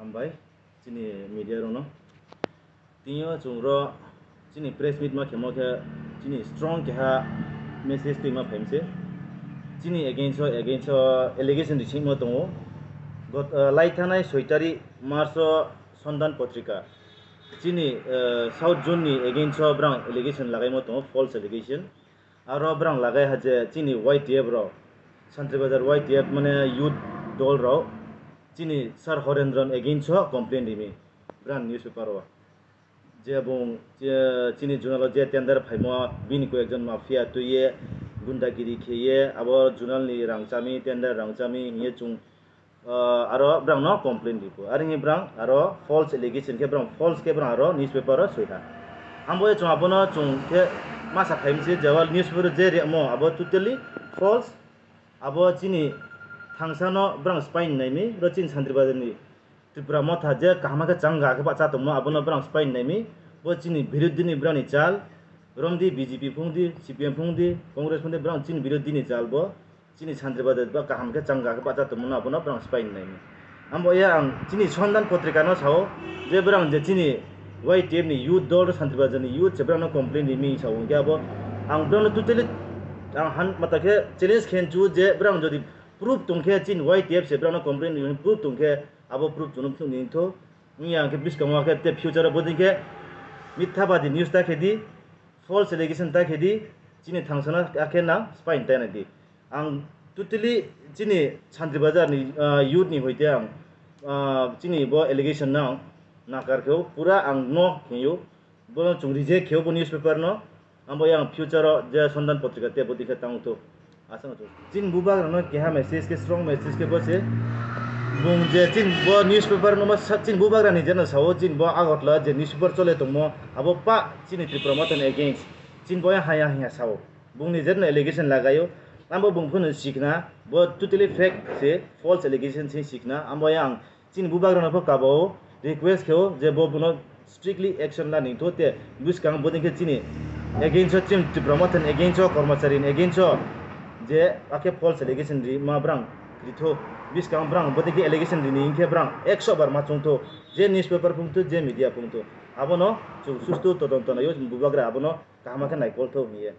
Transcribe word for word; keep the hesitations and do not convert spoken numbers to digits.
Hambai chini media rokno. Tini o chwng ro chini press meet ma khemo khe chini strong keha message twi ma phaimse. Chini against o, against o allegation risingmo tongo. Got, uh, lai thanai soi tarik March o Sondan Potrika. Chini, uh, South Zone ni against o brang allegation lagaimo tongo, false allegation. Aro brang lagai ha je chini Y T F rok, Santri Bazar Y T F mane youth dol rok, chini Sir Horendron against o complaint rimi brang newspaper o. Je bung, je chini zonal o je tender phaimo, bini koi ekjon mafia twiye, gundagiri kheye, abo zonal ni rang chami, tender rang chami, hiye chung, ah, aro brang no complain riko. Ari ni brang aro false allegation khe brang false khe brang aro newspaper o soiha. Ambo chung abono chung khe masa khaimse jawal newspaper o je remo abo totally false. Abo chini thangsa no brang spine naimi, ro chini Santri Bazar ni Tripura Motha je kaham khe changa khe bacha tongmo, abono brang spine naimi. Bo chini birodhi ni brang ni chal, romdi B J P phungdi, C P M phungdi, Congress phungdi, brang chini birodhi ni chal bo. Chini Santri Bazar ba kaham khe changa khe bacha tongmo, abono brang spine naimi. Ambo ya ang chini Sondan Potrika no sao je brang je chini Y T F ni youth dol Santri Bazar ni youth se brang no complain rimi sao, hingke abo ang brang no totally ang han mata khe challenge khen chu je brang jodi proof tongkhe chini Y T F se brang no complain rimi proof tongkhe abo proof chunum thung ni tho. Wngya hingke bwskango khe te future o bodin khe mitha badi news ta khe di, false allegation ta khe di, chini thangsana khe nang spine ta nai di. Ang totally chini Santri Bazar ni, ah, youth ni hoite ang, ah, chini bo allegation no ang nakar khe o, pura ang no khe o. Bono chwng reject khe o bo newspaper no. Abo yang future o je Sondan Potrika te bo dikhe tang thok. Aswk no chini bubagra no keha message khe, strong message khe bo se. Bung je chini bo newspaper no ma sa, chini bubagra ni je no sao, chini bo Agartala je newspaper chole tongmo, abo pa chini Tripura Motha ni against. Chini bo haya haya sao. Bung ni je no allegation lagaio. Abo bung phano sikna, bo totally fake se, false allegation se sikna. Abo yang chini bubagrano pho kabao request khe o je bo bono strictly action la ning tho te bwskang bodin khe chini against o chini Tripura Motha ni against o kormachari ni against o je akhe false allegation ri ma brang ri tho bwskang brang bodin khe allegation ri ni hing khe brang ekso bar ma chung tho je newspaper phung tho je media phung tho abono chwng sustu todonto nai o bubagra abono kaham khe naikol tho hing ye.